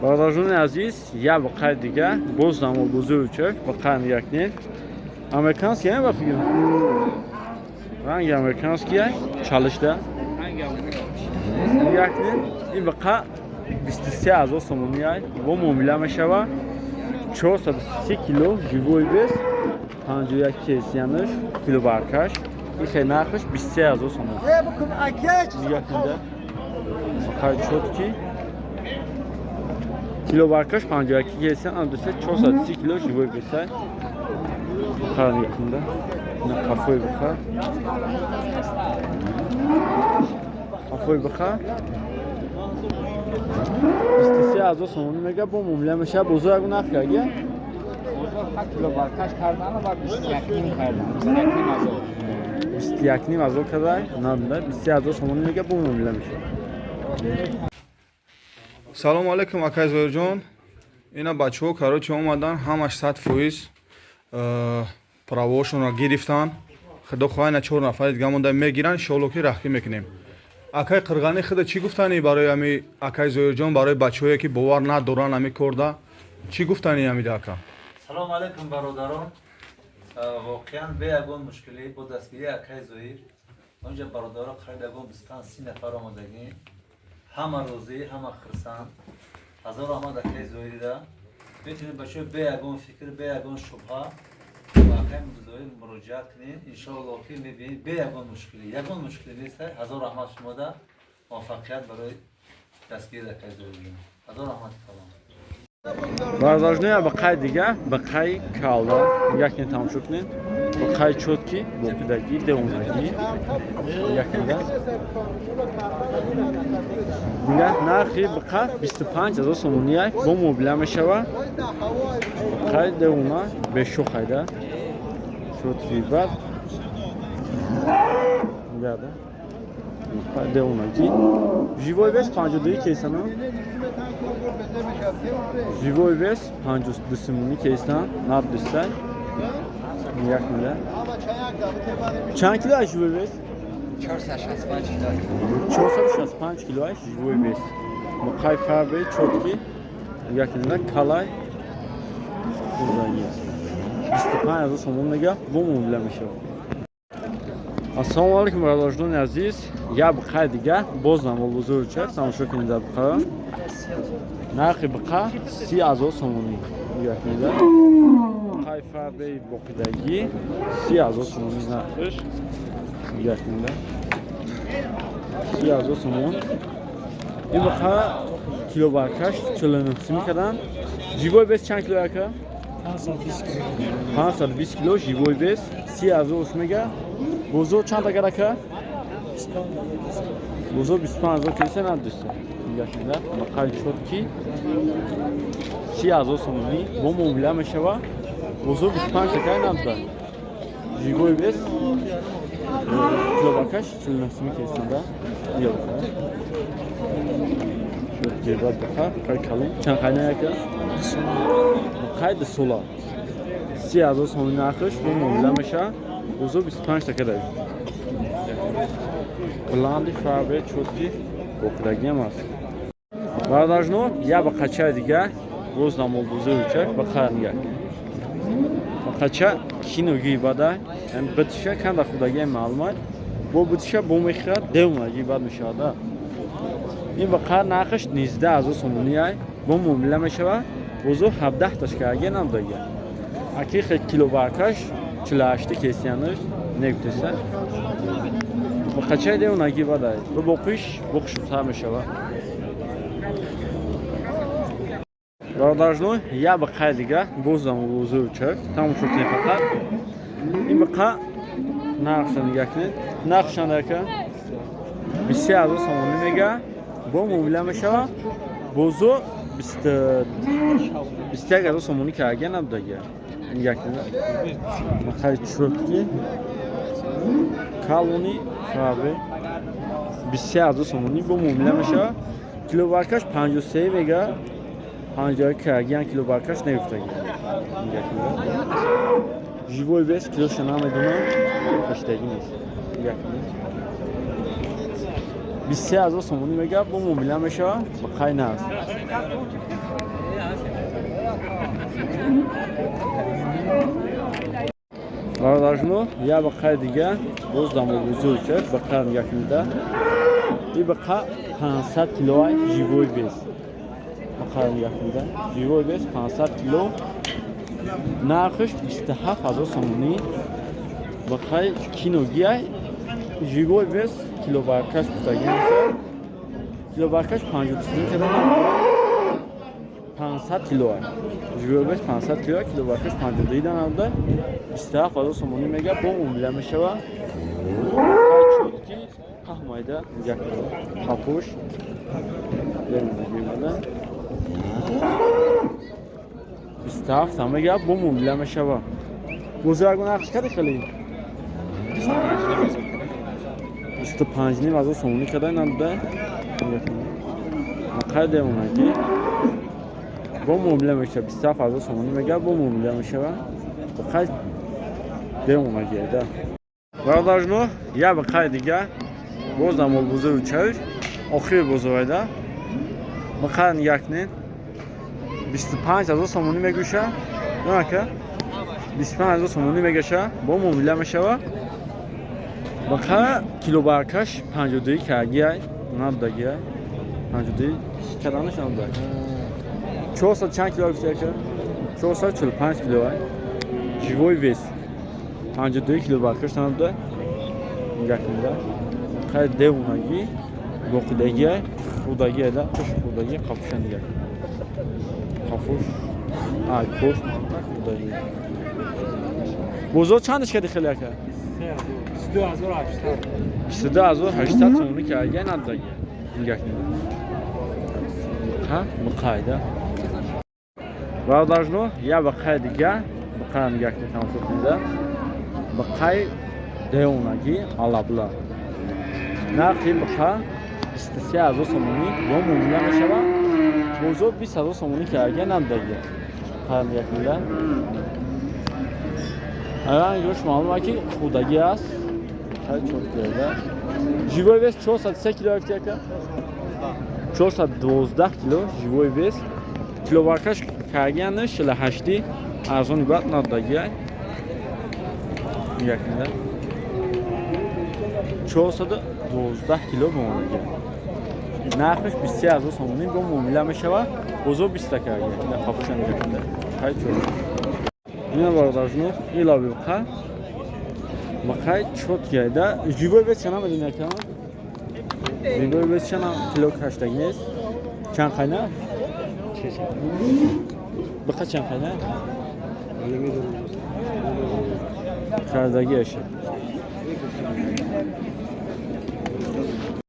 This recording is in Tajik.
Бародарони азиз, як бақаи дига боз намолбозуючак бақаи якнен американский ба фикр, ранги американский чалишда якнен. Ин бақа 23 000 сомонӣ ай, бо муомила мешава. 430 кило живой вес, 51 кесиянаш килобаркаш. Ин хел нархаш 23 000 сомон. Якнда бақаи чёткий, килобаркаш 51 кесиян, андусе 430 кило живой вес ай. Бақа якнда на қафои бақа, қафои бақа 23 000 сомонӣ мега, бо муомила мешава. Бозор ягон нарх кардия? Килобаркаш кардану ва 21,5 кардан, 21,5 ҳазор. 21,5 ҳазор кадай надуда, 23 000 сомонӣ мега, бо муомила мешава. Салому алейкум, акай Зоирҷон. Ина бачаҳо, короче, омадан, ҳамаш 100% правошонро гирифтан. Худо хоҳа, ина чор нафари дига монда, мегиран, иншоалло, ки раҳкӣ мекунем. Акай Қирғанӣ, худа чӣ гуфтанӣ барои ами акай Зоирҷон, барои бачаҳое, ки бовар надоранд ами корда, чӣ гуфтанӣ амида, ака? Салому алейкум, бародарон. Воқеан, бе ягон мушкилӣ, бо дастгирии акай Зоир, онҷа бародаро қариб ягон бистан си нафар омадагӣ, ҳама розӣ, ҳама хирсанд. Ҳазор раҳмат акай Зоирида. Метавонед, бачаҳо, бе ягон фикр, бе ягон шубҳа ба акай Зоир муроҷиат кунед. Иншоалло, ки мебинед, бе ягон мушкилӣ, ягон мушкилӣ нест. Ҳазор раҳмат шумода, муваффақият барои дастгирии акай Зоир. Ҳазор раҳмати калом. Бародарҷоно, як бақаи дига, бақаи калла якне тамошо кунед. Бақаи чёткий, бокидагӣ, девонагӣ якнеда. Дига нархи бақа 25 000 сомонӣ ай, бо муомила мешава. Бақаи девона, бешухайда, чёткий бад гада, бақаи девонагӣ. Живой вес 52 кесана, живой вес 52 сомонӣ кесна, наддустай як мила. Чанд кило ай живой вес? 465 кило. 465 кило ай живой вес. Бақаи фарбе, чёткий як мила, калай хурдаги, 25 000 сомон мега, бо муомила мешавад. Ассалому алайкум, бародарони азиз. Як бақаи дига боз намолбузурчак тамошо кунед. Дар бақара нархи бақа 30 000 сомонӣ якмеда. Бақаи фарбеи боқидагӣ, 30 000 сомонӣ нархиш якмеда, 30 000 сомон. Ин бақа килобаркаш 49 сими карданд. Живой вес чанд кило, ака? 520 кило живой вес, 30 000 мега. Бозор чанд агар, ака? Бозор 25 000 килиса надоста. Якмеда бақаи чёткий, 30 000 сомонӣ, бо муомила мешава. Бозор 25 такай надода. Живой вес килобакаш 49 сими кесанда. Чёткий бад бақа, бақаи калон. Чанд қайна, яка? Бақаи дусола, 30 000 сомонӣ нархиш, бо муомила мешава. Бозор 25 така даи. Баланди, фарбе, чёткий, боқидагиам аст. Бародарҷоно, як бақачаи дига боз намолбузуючак. Бақа нигак, бақача киноги бада, битиша канда худагиам маълумат, бо битиша бо мехӯрад, девонаги бад мешавада. Ин бақа нархаш 19 000 сомонӣ ай, бо муомила мешава. Бозор 17 ташкарагия надодагия аки хе. Килобаркаш 48 кесиянаш негутеса. Бақачаи девонаги бадай, бо боқиш боқишутар мешава. Бародарҷоно, як бақаи дига боз замолбозуючак тамошо кунед. Фақат ин бақа нархша нигаҳ кунед. Нарх чанд, ака? 23 000 сомонӣ мега, бо муомила мешава. Бозор 21 000 сомонӣ карагия набудагия. Нигаҳ кунед, бақаи чёткий, калони, фарбе, 23 000 сомонӣ, бо муомила мешава. Килобаркаш 53 мега, 50 карагиян, килобаркаш негуфтагӣ. Живой вес килоша намедонам, кашидагӣ нест. Нигоҳ кунед. 23 000 сомонӣ мега, бо муомила мешава, бақай наст. Бародаржуно, я бақай дига боз дамобузур ча бақа якмида. И бақа 500 килоай живой вес. Бақа якмида. Живой вес 500 кило. Нархш 27 000 сомонӣ. Бақай киногиай живой вес килобаркаш гуфтагӣ мешавад. Килобаркаш 52 кило, 500 кило. Живой вес 500 кило, килобаркаш 52 данада 27 000 сомонӣ мега, бо муомила мешавад. Чотки паҳмайда як папуш мемада 27 мега, бо муомила мешавад. Бозаргон нархш кади хеле 25 500 сомонӣ кадай набуда. Мақай демонаги бо муомила мешава, 27 000 сомонӣ мега, бо муомила мешава. Бақай демонагида. Бародаржно, я бақай дига боз дамолбузои чавиш охири бозорайда. Бақай нигоҳ кунед, 25 000 сомонӣ мегӯша. Нака 25 000 сомонӣ мегаша, бо муомила мешава. Бақа килобаркаш 52 кагиай, набдагиай. 52 каданаш набдаг. 400 чанд кило гуфтияка? 445 кило ай. Живой вес. 52 килобаркаш набда. Нигоҳ кунед. Қай девонаги, боқидагиай, хурдагиай да, қуш хурдаги қапуша нигоҳ. Қапуш, ай кош хурдаги. Бозор чандаш кади хеле ака? 22800. 22 800 сомонӣ карга наддаги. Нигоҳ кунед. Муқа, муқайда. Бародаржно, я бақай дига, бақай нигоҳ кунед, тамошо кунед. Бақай девонаги алабла. Нархи бақа 23 000 сомонӣ, бо муомила мешавад. Бозор 20 000 сомонӣ карга наддаги. Қай нигоҳ кунед. Рангаш маълум ки хурдагӣ аст. Хай чор килода. Живой вес 403 кило гуфти ака? 412 кило живой вес. Киловаркаш каргияна 48 арзони бад наддагиай. Нигоҳ кунед. 412 кило бимонагиай. Нархаш 23 000 сомонӣ, бо муомила мешавад. Бозор 20 та каргия. Ина қафуша нигоҳ кунед. Хай чор. Ина бародаржуно, илови бақа. Бақай чоткияйда. Живой вес чана медони ака? Живой вес чана кило каштаг нест? Чанд қайна? Бақа чанд қайна? Кардаги аша.